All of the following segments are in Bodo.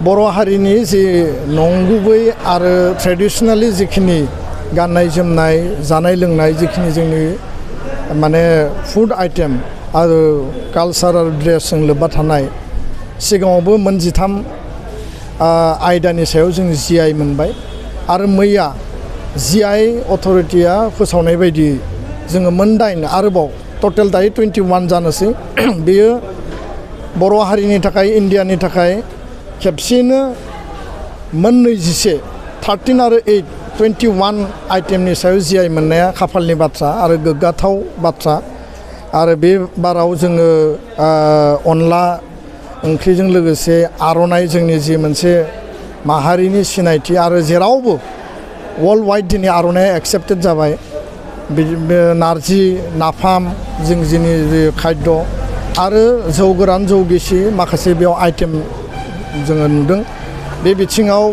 बर' हारिनि जि नंगुबै आरो ट्रेडिशनेलि जिखिनि गाननाय जोमनाय जानाय लोंनाय जिखिनि जोंनि माने फुड आइटेम आरो कालचारेल ड्रेसजों लोब्बा थानाय सिगाङावबो मोनजिथाम आयदानि सायाव जों GI मोनबाय आरो मैया GI अथ'रिटिया फोसावनाय बायदि जोङो मोनदाइन आरोबाव टटेल दायो 21 जानोसै बेयो बर' हारिनि थाखाय इन्डियानि थाखाय खेबसेनो मोन 21 13 आरो 8 21 आइटेमनि सायाव GI मोननाया खाफालनि बाथ्रा आरो गोग्गाथाव बाथ्रा आरो बे बाराव जोङो अनला ओंख्रिजों लोगोसे आर'नाइ जोंनि जि मोनसे माहारिनि सिनायथि आरो जेरावबो वर्ल्ड वाइड दिनै आर'नाइया एक्सेप्टेड जाबाय नारजि नाफाम जों जोंनि खाद्य आरो जौ गोरान जौ गिसि माखासे बेयाव आइटेम जोङो नुदों बे बिथिङाव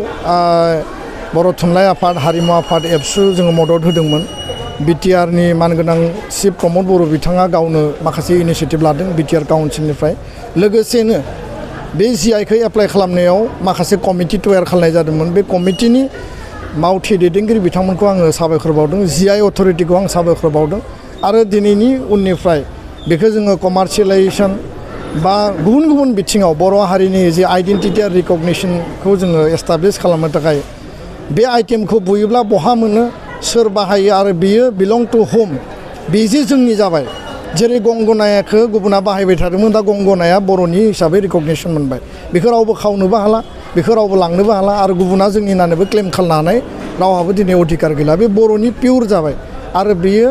बर' थुनलाइ आफाद हारिमु आफाद एबसु जोङो मदद होदोंमोन BTRनि मानगोनां चिफ प्रमद बर' बिथाङा गावनो माखासे इनिशियेटिभ लादों BTR काउन्सिलनिफ्राय लोगोसेनो बे GIखौ एप्लाइ खालामनायाव माखासे कमिटि तयार खालामनाय जादोंमोन बे कमिटिनि मावथि दैदेनगिरि बिथांमोनखौ आङो साबायखर बावदों GI अथ'रिटिखौ आं साबायखर बावदों आरो दिनैनि उननिफ्राय बेखौ जोङो कमार्शियेलाइजेसन बा गुबुन गुबुन बिथिङाव बर' हारिनि जे आइडेन्टिटि आरो रिकगनिसनखौ जोङो एस्टाब्लिश खालामनो थाखाय बे आइटेमखौ बुयोब्ला बहा मोनो सोर बाहायो आरो बियो बिलं टु हुम बेजे जोंनि जाबाय जेरै गंगनायाखौ गुबुना बाहायबाय थादोंमोन दा गंगनाया बर'नि हिसाबै रिकगनिसन मोनबाय बेखौ रावबो खावनोबो हाला बेखौ रावबो लांनोबो हाला आरो गुबुना जोंनि होननानैबो क्लेम खालामनो हानाय रावहाबो दिनै अधिकार गैला बे बर'नि पियर जाबाय आरो बियो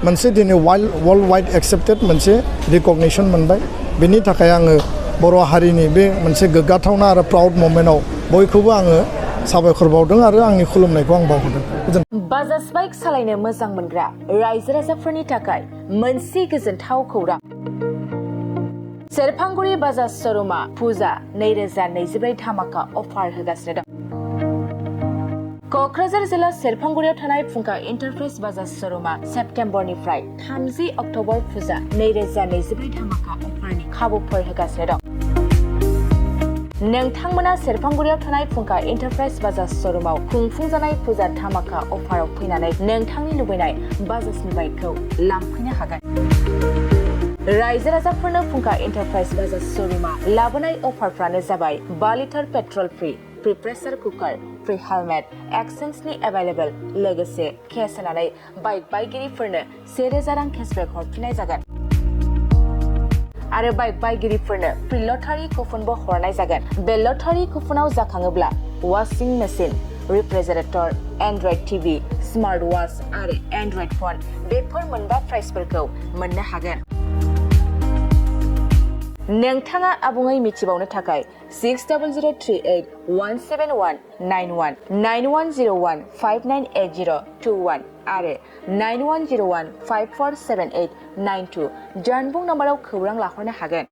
मोनसे दिनै वर्ल्ड वाइड एक्सेप्टेड मोनसे रिकगनिसन मोनबाय बेनि थाखाय आङो बर' हारिनि बे मोनसे गोग्गाथावना आरो प्राउड मोमेन्टआव बयखौबो आङो साबायखर बावदों आरो आंनि खुलुमनायखौ आं बावहरदों बाजाज बाइक सालायनो मोजां मोनग्रा रायजो राजाफोरनि थाखाय मोनसे गोजोनथाव खौरां सेरफांगुरि बाजाज श'रुमा फुजा 2024 धामाका अफार होगासिनो दं क'क्राझार जिल्ला सेरफांगुरियाव थानाय फुंखा एन्टारप्राइज बाजाज श'रुमा सेप्तेम्बरनिफ्राय 30 अक्ट'बर फुजा 2024 धामाका अफारनि खाबुफोर होगासिनो दं नोंथांमोना सेरफांगुरियाव थानाय फुंखा एन्टारप्राइज बाजाज श'रुमाव खुंफुंजानाय फुजा धामाका अफाराव फैनानै नोंथांनि लुबैनाय बाजाजनि बाइकखौ लांफैनो हागोन रायजो राजाफोरनो फुंखा एन्टारप्राइज बाजाज श'रुमा लाबोनाय अफारफ्रानो जाबाय 5 litre petrol free pressure cooker free helmet एक्सचेन्जनि एभेलेबल लोगोसे केस होनानै बाइक बायगिरिफोरनो 1000 रां केसबेक हरफिननाय जागोन आरो बाइक बायगिरिफोरनो फ्रि लटारि कुपनबो हरनाय जागोन बे लटारि कुपनाव जाखाङोब्ला washing machine refrigerator android TV smart watch आरो एन्ड्रइड फन बेफोर मोनबा प्राइजफोरखौ मोननो हागोन नोंथाङा आबुङै मिथिबावनो थाखाय 6003817191 9101 598021 आरो 9101 547892 जानबुं नाम्बाराव खौरां लाहरनो हागोन